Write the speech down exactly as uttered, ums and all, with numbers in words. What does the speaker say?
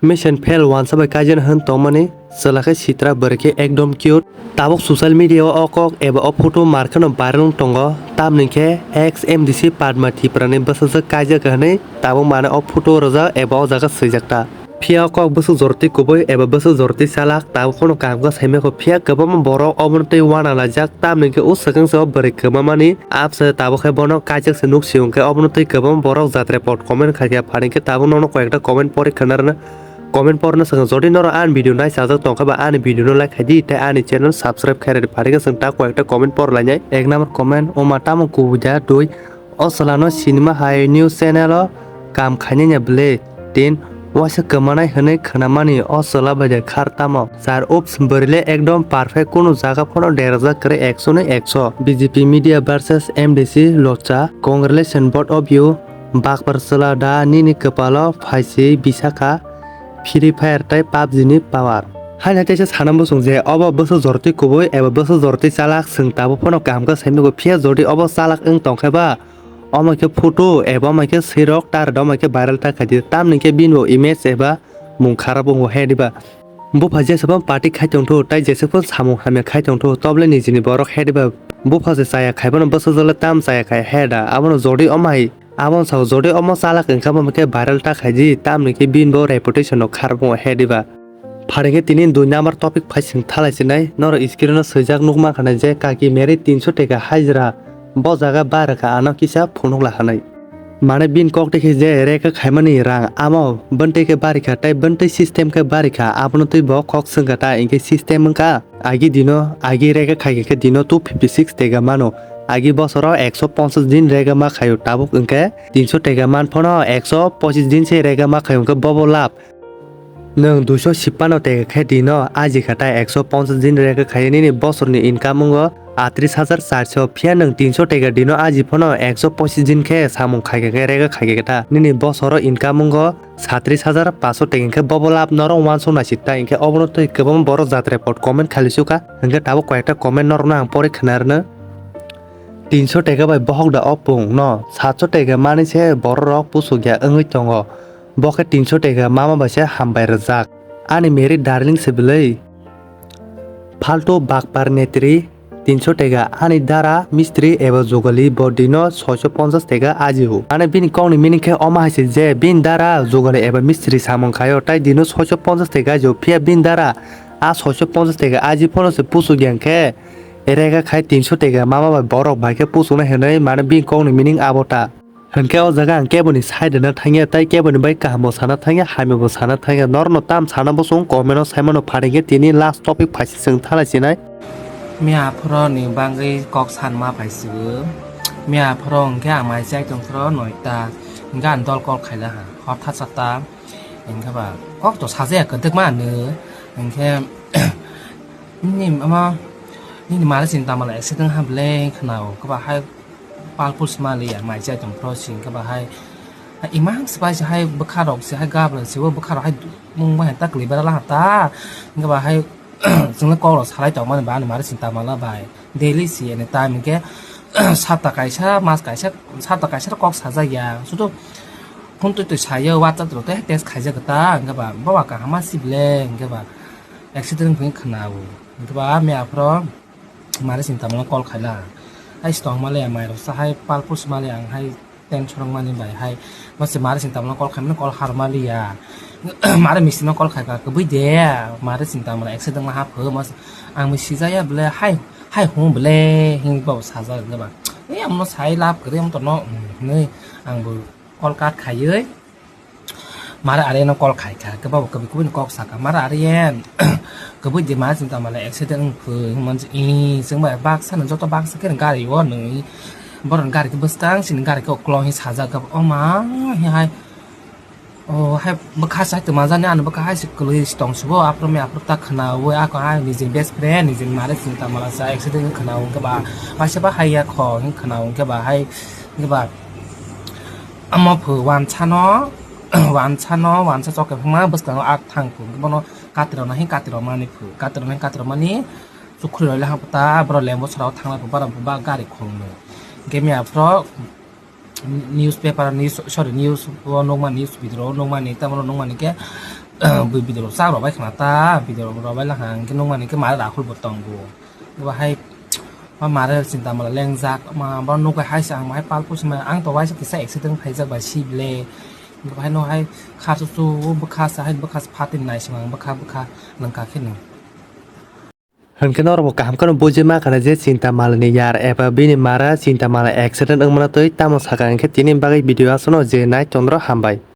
Mesen phel wansa bai kaijak hwn tongmani, chwla khe sitra, bwrwi khe ekdom cute. Tabuk social media o o kok eba o photo mar kheno viral wng tongo, tamni khe ex M D C Padma Tripura ni bwsajwk kaijak hwnwi tabuk mane o photo rwjak eba o jaga swijak ta. Phiya o kok bwswk jortwi kubui eba bwswk jortwi chalak tabuk phano kaham khe saimaya kho, phiya kwbangma borok obono twi uanalaijak, tamni khe o swkang se o bwrwi kwmamani abse tabuk khe bono kaijak se nuk si hwnkhe obono twi kwbangma borok jat report comment khaikha, phani khe tabuk nono koyekta comment pori khna rwna. Comment porno swkang, jodi norok ani video nai chajak tongkha ba ani video no like khai di tei ani channel subscribe khai rwdi, phari khe chwng ta koyekta comment por lainai. Ek number comment, o ma tamo kubui da dui, o chwla no sinima hai news channel o kam khainai ya bwle, tin waisa kwmanai hwnwi khwnamani o chwla bai de khar tamo. Char, oops, bwrwi le ekdom perfect, kunu jaga phano derajak kwrwi ekso ni ekso. B J P media versus M D C locha, congratulations both of you. Bakpar chwla da nini kwpalo phaisi bisakha, Free Fire tei pubg ni power. Haino teisa sana bwswng je obo bwswk jortwi kubui eba bwswk jortwi chalak, chwng tabuk phano kaham khe saimwgo, phiya jodi obo chalak wng tongkhe ba, omo khe photo eba omo khe swirok tar da omo khe viral ta khaidi, tamni khe bini bo image eba mung kharap wngo he diba. Bupha jesabam party khai tongthu, tai jesabam samung hamya khai tongthu, toble nijini borok he diba. Bupha se chaya khai bono bwsajwk le tam chaya khai he da, abono jodi omo hai, abono sao jodi omo chalak wngkha, omo khe viral ta khaidi, tamni khe bini bo reputation no kharap wngo he diba. Phari khe tini dui number topic phai chwng thalai sinai, norok screen o swijak nukma khana je kaki Mary tinso teka hajra, bo jaga barwkha ano kisa phunukla hwnwi. Mane bini kok tei khe je reka khaimani rang amo bwntwi khe barikha tei bwntwi system khe barikha, abono twi bo kok swngkha ta hinkhe system wngkha. Agi dino, agi rega khai khe dino two fifty six tega mano. Agi bosoro ekso ponchas din rega ma khaio, tabuk wngkhe tinso tega man phano ekso pochis din se rega ma khaio, wngkhe bobo lab. Nwng duiso sipano tega khe dino aji kha, tai ekso ponchas din rega khaio, nini bosorni income wngo atris hajar charso, phiya nwng tinso tega dino aji phano ekso pochis din khe samung khai khe rega khai khe ta, nini bosoro income wngo satris hajar paso tei hinkhe bobo lab norok uansuk naisik ta hinkhe obono twi kwbangma borok jat report comment khali sukha hinkhe tabuk koyekta comment norokno ang pori khna rwno. Tinso tega bai bohok da o pung no satso tega mani se borok rok pusuk ya wngwi tongo, bo khe tinso tega mama bai se hambai rwjak. Ani Mary darling se bwlwi. Phalto bakpar netri tinso tega ani dara mistri eba jugali bo dino soiso ponchas tega aji hu. Mane bini kokni meaning khe omo hai se je bini dara jugali eba mistri samung khaio tai dino soiso ponchas tega aji hu. Phiya bini dara a soiso ponchas tega aji phano se pusuk yang khe rega khai tinso tega mama bai borok bai khe pusuknai hinwi mane bini kokni meaning abo ta. Hinkhe o jaga ang keboni side rwna thangya, tei keboni bai kaham bo sana thangya, hamya bo sana thangya. Norno tam sana bosong comment o saimano pharingkhe tini last topic phaisi chwng thalai sinai. Miya aphoro ni bangwi kok sanma phaisigo. Miya aphoro hinkhe ang mai chai tongphuru noita. Hinkhe ang dol call khaila ha. Hor thacha ta. Hinkhe ba kok to sajaya kwdwkma ano. Hinkhe nini ama nini mari sinta mala accident ha ble khna o. Kaba hai Palpul sima liya mai chai tong pro sing kaba hai. Imang sipai se hai bwkha rok se hai gabra se o bwkha rok hai mung bai ta kli bara la ta. Kaba hai chwngno kok rok salai tong mani ba ani mari sinta mala bai. Daily si ani time ke sapta kaisa mas kaisa sapta kaisa kok sajak ya. Sudu phone twi twi sayo WhatsApp rok te text khaijak ta. Kaba baba kaham ma si ble kaba accident wng khna o. Kaba me aphro. Mari sinta mala call khaila. Hai stong mali ya mai rok sa hai palpus mali ang hai tension mani bai hai. Mase mari sinta mala call khaimani call har mali ya. Mari misi no call khaika kwbui de. Mari sinta mala accident ma haphu mas ang mi sijaya ble hai hai hung ble hing ba saja ba. Ni amno sai lap kre am to no ni ang bu call cut khaioi. Mara Aryan no call khai kha, khe babo kwbui kwbui ni kok saka. Mara Aryan, kwbui de ma chwng tamo le accident wng phu, wng man se, ee, chwng bai baksa no joto baksa khe gari o nwi. Borok ni gari khe bwskang sini gari khe uklong hi sajak kha, o ma, hi hai. O hai bwkha sai tongma jani, ano bwkha hai se kwlwi tong subo, aphuru me aphuru ta khwnaui, ako hai nijini best friend, nijini mare chwng tamo le sa accident wng khwnaui khe ba, waisa ba hai ya kho, wng khwnaui khe ba hai, khe ba. Omo phu wansano, wansano, wansa chokhe phungma bwskango ak thang phu. Bono katirok nahi katirok mani phu. Katirok nahi katirok mani chukhuri roi lahang phuta borok lembo sora o thanglai phu, bara phu ba gari khulumui. Hingke miya phoro newspaper, news, sorry, news o nukmani, news video o nukmani, tamo nukmani khe Bui video rok chak rok bai khna ta, video rok bai lang hang khe nung mani khe mare Rahul bo tongo. Bo hai ma mare chinta mala lengjak ma bo nuk hai sa ang hai pal pusi ma ang to waisa kisa accident khaijak bai si ble. Bo hai no hai kha su su bwkha sa hai bwkha phatin nai sima bwkha bwkha nang ka khe no. Hwnkhe norokbo kaham kheno bujima kana je chinta malani yar eba bini mara chinta mala accident wngmano twi tamo saka hwnkhe tini bagwi video aswkno je nai tongro hambai.